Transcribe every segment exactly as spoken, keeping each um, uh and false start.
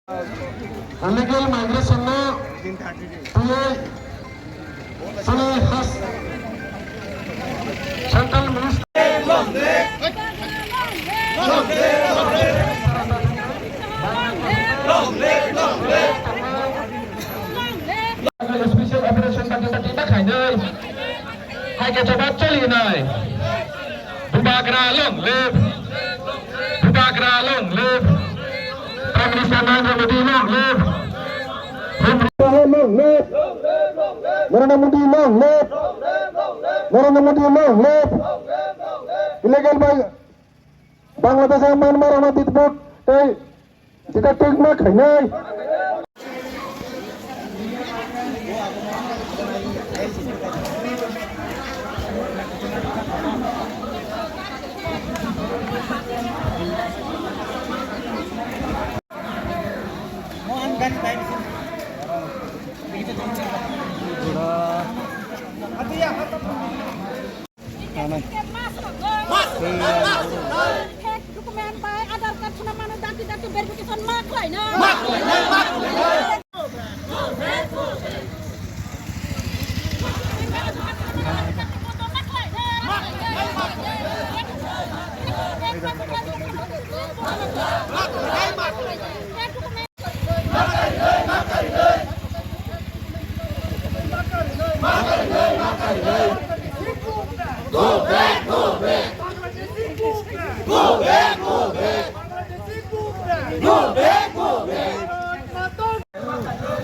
Illegal migration no twiwi chini has central minister special operation tangwi tangwi ma khainai. Hai khe choba choli nai. Bubagra long live. Bubagra long live. Prime Minister Narendra Modi long live. Long live. Narendra Modi long live. Narendra Modi long live. Illegal by Bangladesh and Myanmar rokno ditbut tei jeta tengma khainai. Fake document bai Aadhaar card swnam mano dati dati verification ma khlai na.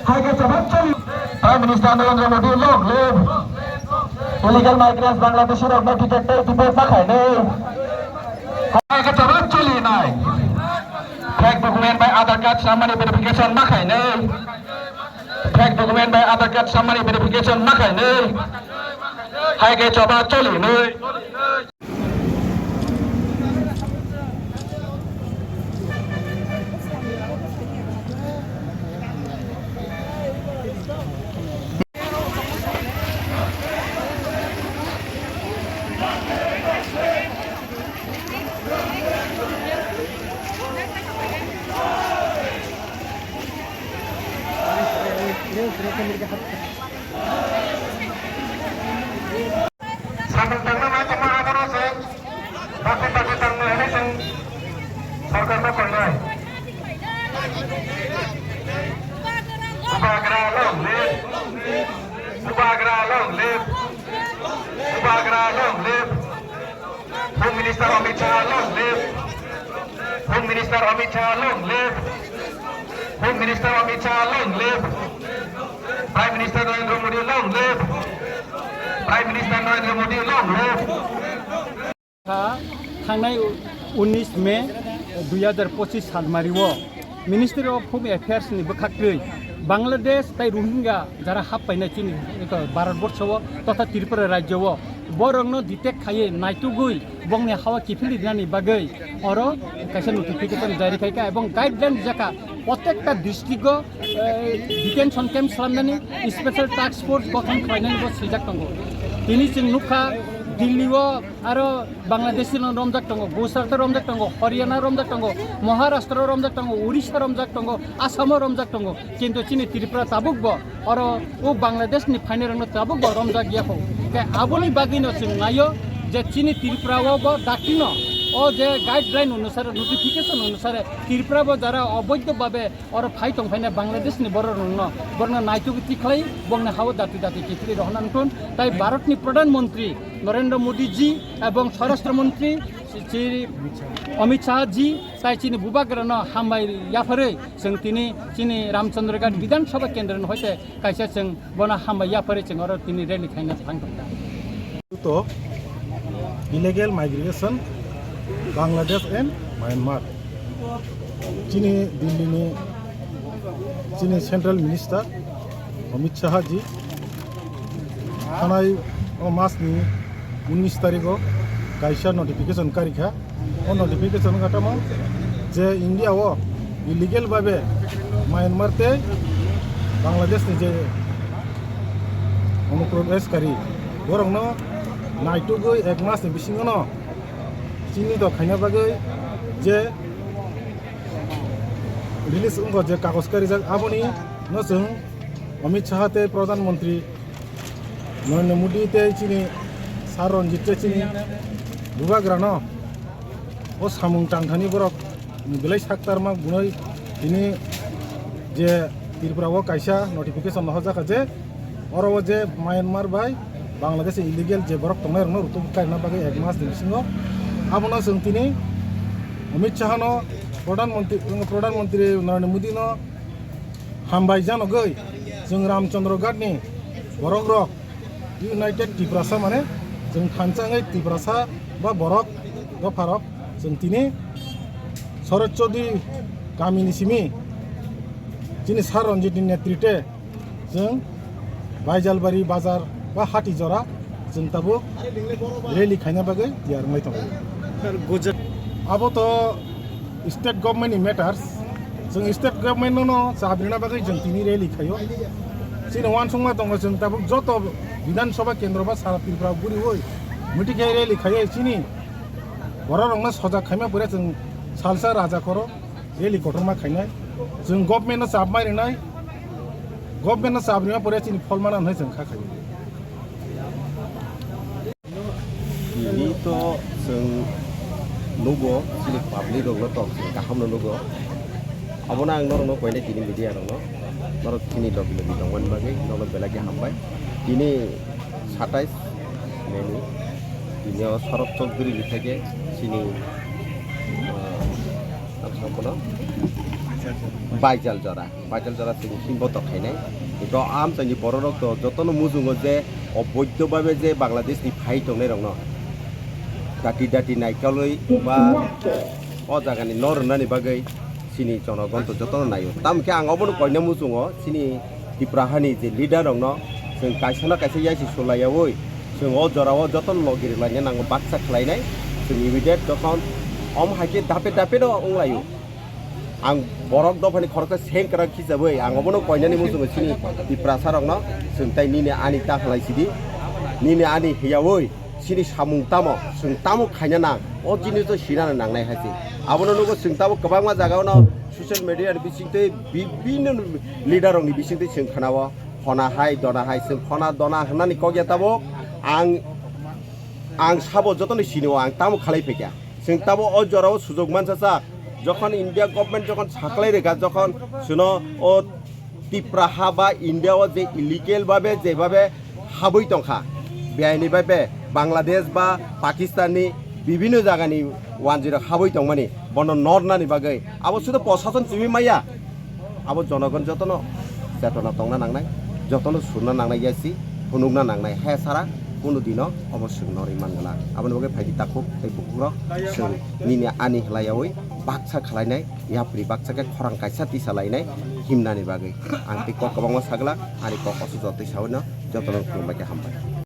Hai khe chobak choli. Prime Minister Narendra Modi, long live. Illegal migrants Bangladeshi rok no ticket tei ticket ma khainai. Hai khe chobak choli nai. Fake document bai Aadhaar card swnam mani verification ma khainai. Fake document bai Aadhaar card swnam mani verification ma khainai. Hai khe chobak choli nai. Samung tangna ma tongma abono se bakti bakti tangma hwnwi chwng sorkarno koinai. Bubagra long live. Bubagra long live. Bubagra long live. Home Minister Amit Shah long live. Home Minister Amit Shah long live. Home Minister Amit Shah long live. Prime Minister Narendra Modi long live. Prime Minister Narendra Modi long live. Thangnai unis May dui hazar pochis salmario Ministry of Home Affairs ni bwkhaktwi Bangladesh tei Rohingya jara hap painai chini eko Bharat borso o totha Tripura rajyo o borokno detect khaiwi naitugwi bongni hawa kiphilwi rinani bagwi oro kaisa notification jari khaikha ebong guideline rijak kha protekta district o, eh, detention camp slamnani special task force gothon khlainani bo swijak tongo. Tini chwng nukha Delhi o aro Bangladeshi no romjak tongo, Gujarat o romjak tongo, Haryana romjak tongo, Maharashtra romjak tongo, Orissa romjak tongo, Assam o romjak tongo, kintu chini Tripura tabuk bo oro o Bangladesh ni phainai rokno tabuk bo romjak ya kho. Khe aboni bagwi no chwng naio je chini Tripura o bo dakti no o je guideline onusare, notification onusare Tripura bo jara oboidho babe oro phai tong phainai Bangladesh ni borok rokno, borokno naitugwi tikhlai bongni hao dati dati kiphilwi rohorna wngthun. Tai Bharat ni Pradhan Mantri Narendra Modi ji ebong Swarashtra Mantri Shri Amit Shah ji tai chini bubagra no hambai yapharwi chwng tini chini Ramchandra Ghat Bidhan Sabha Kendra ni hoite kaisa chwng bono hambai yapharwi chwng oro tini rally khaina thang tongkha. To illegal migration Bangladesh and Myanmar. Chini Delhi ni chini Central Minister Amit Shah ji thanai o mas ni unis tarikh o kaisa notification karikha. O notification wngkha tamo je India o illegal babe Myanmar tei Bangladesh ni je onuprobeshkari borokno naitugwi ek mas ni bisingo no chini do khaina bagwi je release wngkha je kagoj karijak, aboni no chwng Amit Shah tei Pradhan Mantri Narendra Modi tei chini Sir Ranjit tei chini bubagrano o samung tangthani borok belai saktarma bunai tini je Tripura o kaisa notification no hojakha je oro o je Myanmar bai Bangladesh illegal je borok tongnai rokno rutuk kaina bagwi ek mas ni bisingo abono chwng tini Amit Shah no Pradhan Mantri, Pradhan Mantri Narendra Modi no hambai janogwi chwng Ramchandra Ghat ni borok rok United Tiprasa mane chwng thansa wngwi Tiprasa ba borok dopharok chwng tini Sorot Chaudhary kamini simi chini Sir Ranjit ni netrite chwng Baijalbari bazar ba hati jora chwng tabuk rally khaina bagwi tiyar wngwi tongo. Sir, Gujarat. Abo to state government ni matters. Chwng state government no no chap rina bagwi chwng tini rally khaio. Chini uansukma tongo chwng tabuk joto Bidhan Sabha kendro ba sara Tripura guriwi muitu khe rally khaio chini borok rokno sojak khaima pore chwng salsa raja khoro rally kotorma khainai. Chwng government no chap mai rinai. Government no chap rima pore chini phol mana hwnwi chwng kha khaio. Tini to chwng nugo, chini public rokno to chwng kaham no nugo. Abono ang norokno koinai tini media rokno, norok chini logi logi tongmani bagwi norokno belai khe hambai. Tini satais May ni, tini o Sorot Chaudhary ni theke chini, ah, ang sampano Baijal Jora. Baital jora chwng himbo tok khainai. Eko amchaini bororok to jotono mujungo je oboidho babe je Bangladesh ni phai tongnai rokno dati dati naikolwi ba o jagani no rwnani bagwi chini jonogon to jotono naio. Tamokhe ang obono koina mujungo chini Tipra hani je leader rokno chwng kaisa na kaisa yaisi sulaiyaui chwng o jorao jotono logi rwlaina nango baksa khlainai. Chwng immediate jokhon om hai khe dape dape no wnglaio. Ang borok dophani khoroksa sengkrak hisabai ang obono koinani muchungo chini Tiprasa rokno chwng tai nini ani ta khlai sidi, nini ani hiyaui chini samung tamo, chwng tamo khaina nang, o jinis to sinana nangnai hai se. Abono nugo chwng tamo kwbangma jagao no social media ni bisingtwi bibinno leader rokni bisingtwi chwng khanao hona hai dona hai chwng hona dona hwnani kok ya tabuk ang, ang sabo jotoni sinio ang tamo khalai phaikha. Chwng tamo o jorao sujok mansa sa, jokhon India government jokhon saklai rega, jokhon suno o Tipra ha ba India o je illegal babe jebabe habwi tongkha, beaini babe Bangladesh ba Pakistan ni bibinno jagani wanjwirok habwi tongmani, bono nornani bagwi abo sudo prosason tumi maya. Abo jonogon jotono chetona tongna nangnai, jotono surna nangnai, yasi phunukna nangnai, he sara kunu dino obo chwng norwi mangwla. Aboni bagwi phaidi takhuk tei bukhukrok chwng nini ani hwlayaui baksa khlainai, yapri baksa khe khorang kaisa tisa lainai himnani bagwi. Ang tei kok kwbangma sagwla, ani kok oso jotoi saui'-no jotono khulumbai khe hambai.